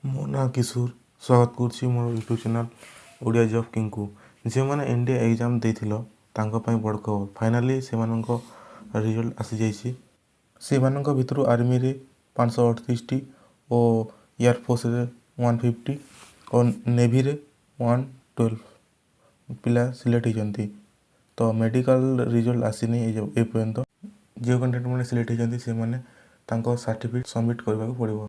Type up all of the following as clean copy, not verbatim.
ମୋ ନାଁ କିଶୋର। ସ୍ୱାଗତ କରୁଛି ମୋର ୟୁଟ୍ୟୁବ୍ ଚ୍ୟାନେଲ୍ ଓଡ଼ିଆ ଜବ୍ କିଙ୍ଗକୁ। ଯେଉଁମାନେ ଏନ୍ ଡି ଏ ଏକ୍ଜାମ୍ ଦେଇଥିଲ, ତାଙ୍କ ପାଇଁ ବଡ଼ ଖବର। ଫାଇନାଲି ସେମାନଙ୍କ ରେଜଲ୍ଟ ଆସିଯାଇଛି। ସେମାନଙ୍କ ଭିତରୁ ଆର୍ମିରେ 538ଟି ଓ ଏୟାରଫୋର୍ସରେ 150 ଓ ନେଭିରେ 112 ପିଲା ସିଲେକ୍ଟ ହେଇଛନ୍ତି। ତ ମେଡ଼ିକାଲ ରେଜଲ୍ଟ ଆସିନି ଏ ପର୍ଯ୍ୟନ୍ତ। ଯେଉଁ କ୍ୟାଣ୍ଡିଡେଟ୍ ମାନେ ସିଲେକ୍ଟ ହେଇଛନ୍ତି, ସେମାନେ ତାଙ୍କ ସାର୍ଟିଫିକେଟ୍ ସବମିଟ୍ କରିବାକୁ ପଡ଼ିବ।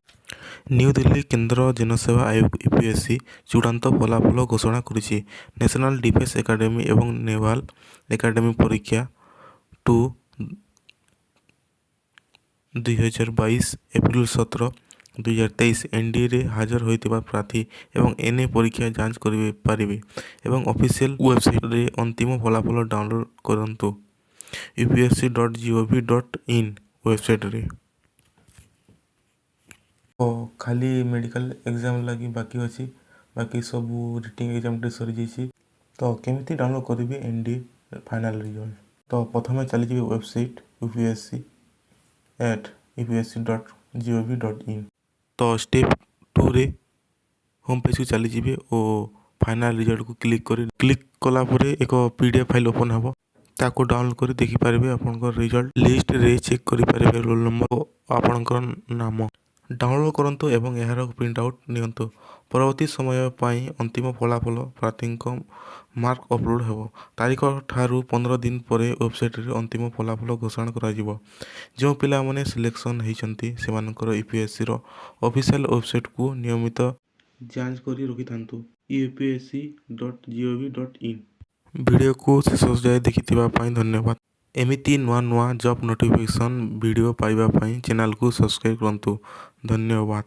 ନ୍ୟୁ ଦିଲ୍ଲୀ, କେନ୍ଦ୍ର ଜନସେବା ଆୟୋଗ, ୟୁପିଏସସି ଚୂଡ଼ାନ୍ତ ଫଳାଫଳ ଘୋଷଣା କରିଛି। ନ୍ୟାସନାଲ୍ ଡିଫେନ୍ସ ଏକାଡେମୀ ଏବଂ ନେଭାଲ ଏକାଡେମୀ ପରୀକ୍ଷା 2 2022, ଏପ୍ରିଲ 17, 2023 ଏନ୍ଡିଏରେ ହାଜର ହୋଇଥିବା ପ୍ରାର୍ଥୀ ଏବଂ ଏନ୍ଏ ପରୀକ୍ଷା ଯାଞ୍ଚ କରିପାରିବେ ଏବଂ ଅଫିସିଆଲ୍ ୱେବସାଇଟ୍ରେ ଅନ୍ତିମ ଫଳାଫଳ ଡାଉନଲୋଡ଼୍ କରନ୍ତୁ, upsc.gov.in ୱେବସାଇଟ୍ରେ। ତ ଖାଲି ମେଡ଼ିକାଲ ଏକ୍ଜାମ୍ ଲାଗି ବାକି ଅଛି, ବାକି ସବୁ ରିଟିନ୍ ଏକ୍ଜାମ୍ଟି ସରିଯାଇଛି। ତ କେମିତି ଡାଉନଲୋଡ଼୍ କରିବେ N D A final result? ତ ପ୍ରଥମେ ଚାଲିଯିବେ ୱେବସାଇଟ୍ upsc@upsc.gov.in। ତ ଷ୍ଟେପ୍ 2ରେ ହୋମ୍ ପେଜ୍କୁ ଚାଲିଯିବେ ଓ ଫାଇନାଲ୍ ରେଜଲ୍ଟକୁ କ୍ଲିକ୍ କରି, କ୍ଲିକ୍ କଲା ପରେ ଏକ ପିଡିଏଫ୍ ଫାଇଲ୍ ଓପନ୍ ହେବ। ତାକୁ ଡାଉନଲୋଡ଼୍ କରି ଦେଖିପାରିବେ। ଆପଣଙ୍କ ରେଜଲ୍ଟ ଲିଷ୍ଟରେ ଚେକ୍ କରିପାରିବେ ରୋଲ୍ ନମ୍ବର ଓ ଆପଣଙ୍କର ନାମ। ଡାଉନଲୋଡ଼୍ କରନ୍ତୁ ଏବଂ ଏହାର ପ୍ରିଣ୍ଟ ଆଉଟ୍ ନିଅନ୍ତୁ। ପରବର୍ତ୍ତୀ ସମୟ ପାଇଁ ଅନ୍ତିମ ଫଳାଫଳ ପ୍ରାର୍ଥୀଙ୍କ ମାର୍କ ଅପଲୋଡ଼୍ ହେବ ତାରିଖ ଠାରୁ 15 ଦିନ ପରେ ୱେବସାଇଟ୍ରେ ଅନ୍ତିମ ଫଳାଫଳ ଘୋଷଣା କରାଯିବ। ଯେଉଁ ପିଲାମାନେ ସିଲେକ୍ସନ୍ ହେଇଛନ୍ତି, ସେମାନଙ୍କର ୟୁପିଏସସିର ଅଫିସିଆଲ୍ ୱେବସାଇଟ୍କୁ ନିୟମିତ ଯାଞ୍ଚ କରି ରଖିଥାନ୍ତୁ, upsc.gov.in। ଭିଡ଼ିଓକୁ ଶେଷ ଯାଏ ଦେଖିଥିବା ପାଇଁ ଧନ୍ୟବାଦ। ଏମିତି ନୂଆ ନୂଆ ଜବ୍ ନୋଟିଫିକେସନ୍ ଭିଡ଼ିଓ ପାଇବା ପାଇଁ ଚ୍ୟାନେଲକୁ ସବସ୍କ୍ରାଇବ୍ କରନ୍ତୁ। ଧନ୍ୟବାଦ।